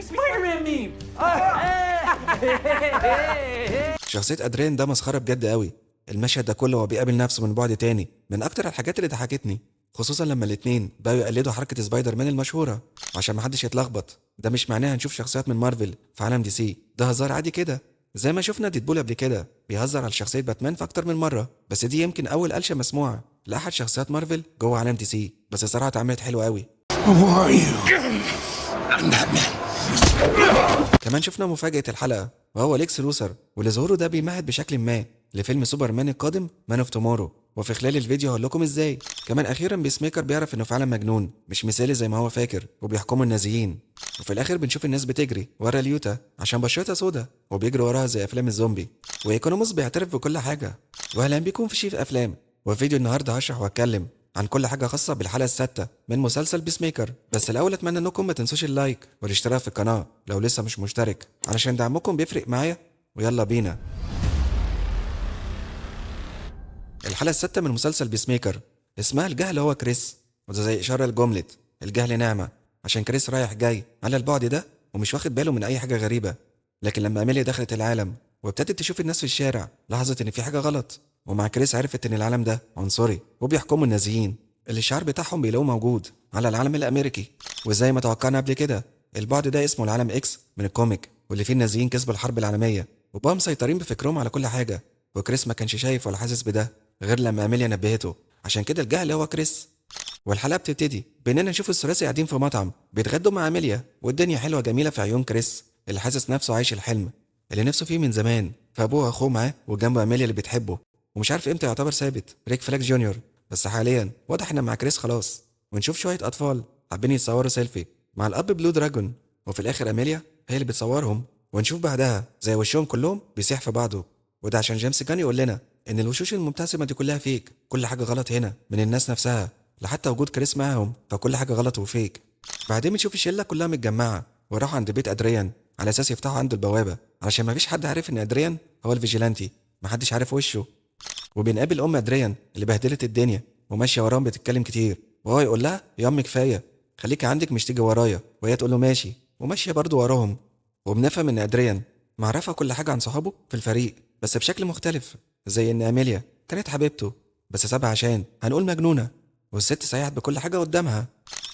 We Spider-Man meme. شخصية أدريان ده مسخرة بجد قوي. المشهد ده كله وهو بيقابل نفسه من بعد تاني من أكتر الحاجات اللي ضحكتني، خصوصا لما الاتنين بقوا يقلدوا حركة سبايدر مان المشهورة. عشان محدش يتلخبط، ده مش معناه هنشوف شخصيات من مارفل في عالم دي سي، ده هزار عادي كده زي ما شفنا ديدبول قبل كده بيهزر على شخصية باتمان في أكتر من مرة. بس دي يمكن أول قلشة مسموعة لأحد شخصيات مارفل جوه عالم دي سي، بس الصراحة اتعملت حلوة قوي. Who are you? I'm Batman. كمان شفنا مفاجأة الحلقة وهو ليكس لوثر، واللي ظهوره ده بيمهد بشكل ما لفيلم سوبرمان القادم Man of Tomorrow، وفي خلال الفيديو هقول لكم ازاي. كمان اخيرا بيس ميكر بيعرف انه فعلا مجنون مش مثالي زي ما هو فاكر وبيحكمه النازيين. وفي الاخر بنشوف الناس بتجري ورا ليوتا عشان بشرتها سودا وبيجروا وراها زي افلام الزومبي، وايكونوموس بيعترف بكل حاجة. واهلا بيكم في شيف افلام، وفي فيديو النهارده هشرح واتكلم عن كل حاجة خاصة بالحلقة السادسة من مسلسل بيس ميكر. بس الاول اتمنى انكم ما تنسوش ال like والاشتراك في القناة لو لسه مش مشترك، علشان دعمكم بيفرق معايا. ويلا بينا. الحلقة السادسة من مسلسل بيس ميكر اسمها الجهل هو كريس، وده زي اشارة لجملة الجهل نعمه، عشان كريس رايح جاي على البعد ده ومش واخد باله من اي حاجة غريبة. لكن لما اميليا دخلت العالم وابتدت تشوف الناس في الشارع لاحظت ان في حاجة غلط، ومع كريس عرفت ان العالم ده عنصري وبيحكموا النازيين اللي الشعار بتاعهم بيلاقوه موجود على العالم الامريكي. وزي ما توقعنا قبل كده البعد ده اسمه العالم اكس من ال comic، واللي فيه النازيين كسبوا الحرب العالمية وبقوا مسيطرين بفكرهم على كل حاجة. وكريس ما كانش شايف ولا حاسس بده غير لما اميليا نبهته، عشان كده الجهل هو كريس. والحلقة بتبتدي باننا نشوف الثلاثي قاعدين في مطعم بيتغدوا مع اميليا، والدنيا حلوة جميلة في عيون كريس اللي حاسس نفسه عايش الحلم اللي نفسه فيه من زمان. فابوه واخوه معاه وجنبه اميليا اللي بتحبه ومش عارف امتى يعتبر ثابت ريك فلاج جونيور، بس حاليا واضح ان مع كريس خلاص. ونشوف شوية اطفال حابين يتصوروا سيلفي مع الاب بلو دراجون، وفي الاخر اميليا هي اللي بتصورهم. ونشوف بعدها زي وشهم كلهم بيسيح في بعضه، وده عشان جيمس كان يقول لنا ان الوشوش المبتسمه دي كلها fake، كل حاجة غلط هنا من الناس نفسها لحتى وجود كريس معاهم، فكل حاجة غلط و fake. بعدين بنشوف الشلة كلها متجمعه وراحوا عند بيت ادريان على اساس يفتحوا عنده البوابة، علشان مفيش حد عارف ان ادريان هو ال vigilante، محدش عارف وشه. وبنقابل ام ادريان اللي بهدلت الدنيا وماشية وراهم بتتكلم كتير، وهو يقول لها يا ام كفاية خليكي عندك مش تيجي ورايا، وهي تقول له ماشي وماشية برضه وراهم. وبنفهم ان ادريان معرفة كل حاجة عن صحابه في الفريق بس بشكل مختلف، زي ان اميليا كانت حبيبته بس سابها عشان هنقول مجنونة، والست سيحت بكل حاجة قدامها.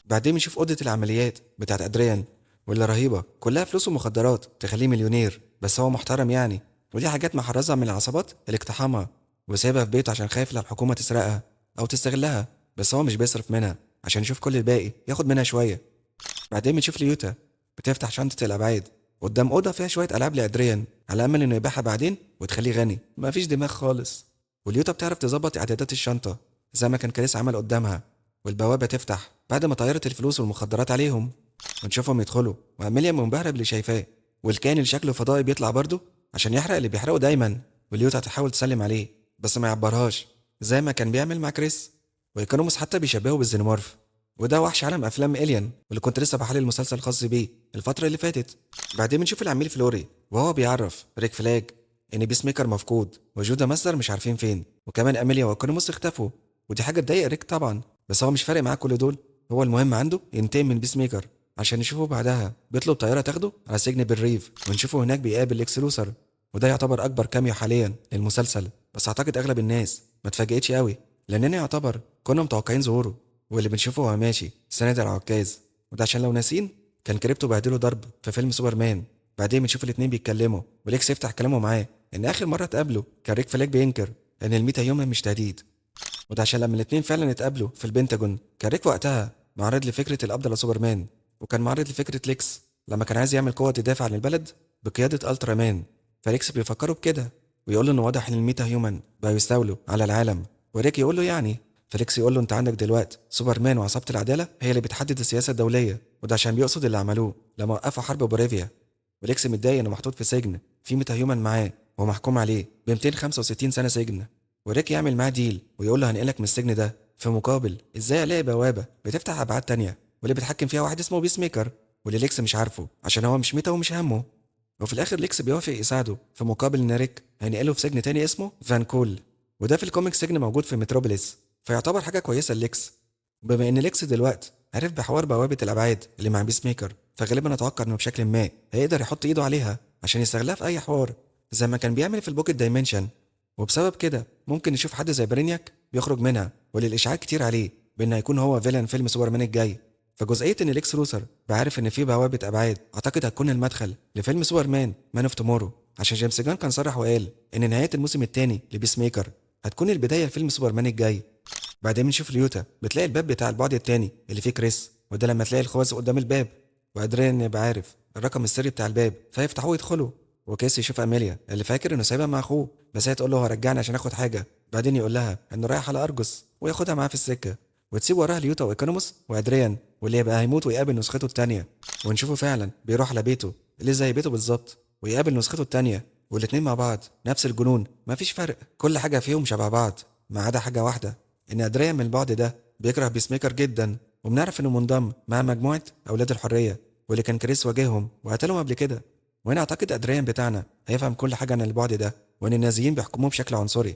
بعدين بنشوف اوضة العمليات بتاعت ادريان واللي رهيبة كلها فلوس ومخدرات تخليه مليونير، بس هو محترم يعني، ودي حاجات محرزه من العصابات اللي اقتحمها وسايبها في بيته عشان خايف لا الحكومة تسرقها او تستغلها، بس هو مش بيصرف منها عشان يشوف كل الباقي ياخد منها شوية. بعدين بنشوف ليوتا بتفتح شنطه الابعاد قدام اوضة فيها شوية العاب لادريان على امل انه يبيعها بعدين وتخليه غني، مفيش دماغ خالص. وليوتا بتعرف تظبط اعدادات الشنطة زي ما كان كريس عمل قدامها، والبوابه تفتح بعد ما طيرت الفلوس والمخدرات عليهم. ونشوفهم يدخلوا واميليا منبهره باللي شايفاه، والكائن اللي شكله فضائي بيطلع برضه عشان يحرق اللي بيحرقه دايما. وليوتا تحاول تسلم عليه بس ما يعبرهاش زي ما كان بيعمل مع كريس، وإيكونوموس حتى بيشبهه بال Xenomorph، وده وحش عالم افلام Alien واللي كنت لسه بحلل المسلسل الخاص بيه الفترة اللي فاتت. بعدين بنشوف العميل فلوري وهو بيعرف ريك فلاج ان بيس ميكر مفقود وجودا ماستر مش عارفين فين، وكمان اميليا وايكونوموس اختفوا، ودي حاجة تضايق ريك طبعا، بس هو مش فارق معاه كل دول، هو المهم عنده ينتقم من بيس ميكر عشان نشوفه بعدها بيطلب طيارة تاخده على سجن بالريف، ونشوفه هناك بيقابل ليكس لوثر، وده يعتبر اكبر cameo حاليا للمسلسل، بس اعتقد اغلب الناس ما اتفاجئتش قوي لاننا يعتبر كنا متوقعين ظهوره. واللي بنشوفه وهو ماشي سند العكاز، وده عشان لو ناسين كان كريبتو بهدله ضرب في فيلم سوبرمان. بعدين بنشوف الاتنين بيتكلموا وليكس يفتح كلامه معاه ان اخر مرة اتقابلوا كان ريك فلاج بينكر ان ال metahuman مش تهديد، وده عشان لما الاتنين فعلا اتقابلوا في البنتاجون كان ريك وقتها معرض لفكرة القبض على سوبرمان، وكان معرض لفكرة ليكس لما كان عايز يعمل قوة تدافع عن البلد بقيادة الترامان. فليكس بيفكره بكده ويقول له انه واضح ان ال metahuman بقى يستولوا على العالم، وريك يقول له يعني، فليكس يقول له انت عندك دلوقتي سوبرمان وعصابه العدالة هي اللي بتحدد السياسة الدولية، وده عشان بيقصد اللي عملوه لما وقفوا حرب بوريفيا. وليكس متضايق انه محطوط في سجن في metahuman معاه ومحكوم عليه ب 265 سنة سجن، وريك يعمل معاه deal ويقول له هنقلك من السجن ده في مقابل ازاي الاقي بوابه بتفتح ابعاد تانية واللي بيتحكم فيها واحد اسمه بيس ميكر، واللي ليكس مش عارفه عشان هو مش meta ومش همه. وفي الاخر ليكس بيوافق يساعده في مقابل ان ريك هينقله في سجن تاني اسمه فانكول، وده في ال comic سجن موجود في متروبوليس، فيعتبر حاجة كويسة لليكس. بما ان ليكس دلوقتي عرف بحوار بوابه الابعاد اللي مع بيس ميكر، فغالبا اتوقع انه بشكل ما هيقدر يحط ايده عليها عشان يستغلها في اي حوار زي ما كان بيعمل في ال pocket dimension. وبسبب كده ممكن نشوف حد زي برينياك بيخرج منها، واللي الاشاعات كتير عليه بان هيكون هو villain فيلم سوبرمان الجاي. فجزئيه ان ليكس لوثر بعرف ان في بوابه ابعاد اعتقد هتكون المدخل لفيلم سوبرمان Man of Tomorrow، عشان جيمس جان كان صرح وقال ان نهاية الموسم الثاني لبيس ميكر هتكون البداية لفيلم سوبرمان الجاي. بعدين بنشوف ليوتا بتلاقي الباب بتاع البعد الثاني اللي فيه كريس، وده لما تلاقي الخواذ قدام الباب، وادريان يبقى عارف الرقم السري بتاع الباب فيفتحوه ويدخلوا. وكيس يشوف اميليا اللي فاكر انه سايبها مع اخوه، بس هي تقول له هرجعني عشان اخد حاجة، بعدين يقول لها انه رايح على ارجوس وياخدها معاه في السكة، وتسيب وراها ليوتا وايكونوموس وادريان واللي يبقى هيموت ويقابل نسخته التانية. ونشوفه فعلا بيروح على بيته اللي زي بيته بالظبط ويقابل نسخته التانية، والاتنين مع بعض نفس الجنون، مفيش فرق، كل حاجة فيهم شبه بعض ما عدا حاجة واحدة، ان ادريان من البعد ده بيكره بيس ميكر جدا، وبنعرف انه منضم مع مجموعة اولاد الحرية واللي كان كريس واجههم وقتلهم قبل كده. وهنا اعتقد ادريان بتاعنا هيفهم كل حاجة عن البعد ده وان النازيين بيحكموه بشكل عنصري.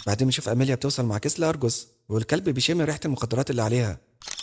بعدين بنشوف اميليا بتوصل مع كريس لارجوس والكلب بيشم ريحه المخدرات اللي عليها.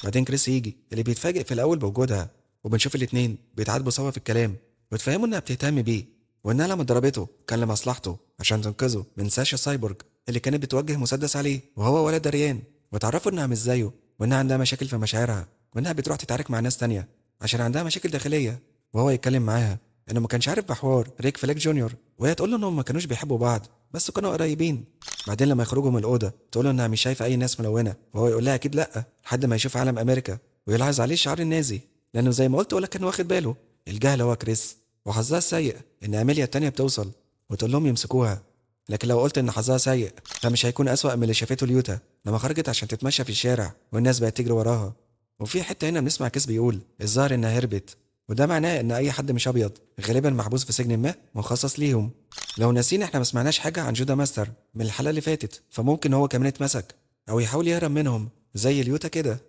بعدين كريس يجي اللي بيتفاجئ في الاول بوجودها، وبنشوف الاتنين بيتعاتبوا سوا في الكلام وتفهموا انها بتهتم بيه وانها لما ضربته كان لمصلحته عشان تنقذه من ساشا سايبورج اللي كانت بتوجه مسدس عليه وهو ولا دريان، وتعرفوا انها مش زيه وانها عندها مشاكل في مشاعرها وانها بتروح تتعارك مع ناس تانية عشان عندها مشاكل داخلية. وهو يتكلم معاها انه ما كانش عارف بحوار ريك فلاج جونيور، وهي تقول له انهم ما كانوش بيحبوا بعض بس كانوا قريبين. بعدين لما يخرجوا من الاوضة تقول له انها مش شايفه اي ناس ملونة، وهو يقول لها اكيد لا، لحد ما يشوف علم امريكا ويلاحظ عليه الشعار النازي، لانه زي ما قلت ولا كان واخد باله. الجهل هو كريس، وحظها السيء ان اميليا التانية بتوصل وتقول لهم يمسكوها، لكن لو قلت ان حظها سيء فمش هيكون اسوأ من اللي شافته ليوتا لما خرجت عشان تتمشى في الشارع والناس بقت تجري وراها. وفي حتة هنا بنسمع كريس بيقول الظاهر انها هربت، وده معناه ان اي حد مش ابيض غالبا محبوس في سجن ما مخصص ليهم. لو ناسين احنا ما سمعناش حاجة عن جودا ماستر من الحلقة اللي فاتت، فممكن هو كمان اتمسك او يحاول يهرب منهم زي ليوتا كده.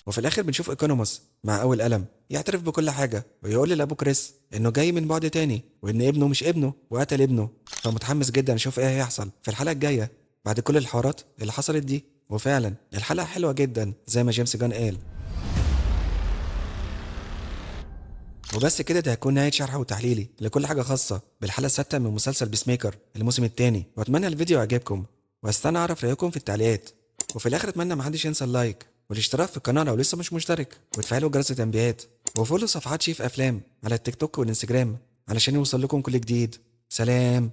وفي الاخر بنشوف ايكونوموس مع اول قلم يعترف بكل حاجة ويقول لابو كريس انه جاي من بعد تاني وان ابنه مش ابنه وقتل ابنه. فمتحمس جدا اشوف ايه هيحصل في الحلقة الجاية بعد كل الحوارات اللي حصلت دي. وفعلا الحلقة حلوة جدا زي ما جيمس جان قال. وبس كده، ده هيكون نهاية شرحي وتحليلي لكل حاجة خاصة بالحلقة السادسة من مسلسل بيس ميكر الموسم الثاني، واتمنى الفيديو يعجبكم واستنى اعرف رايكم في التعليقات. وفي الاخر اتمنى محدش ينسى ال like والاشتراك في القناة لو لسه مش مشترك، وتفعلوا جرس التنبيهات، و follow صفحات شيف افلام على التيك توك والانستجرام علشان يوصل لكم كل جديد. سلام.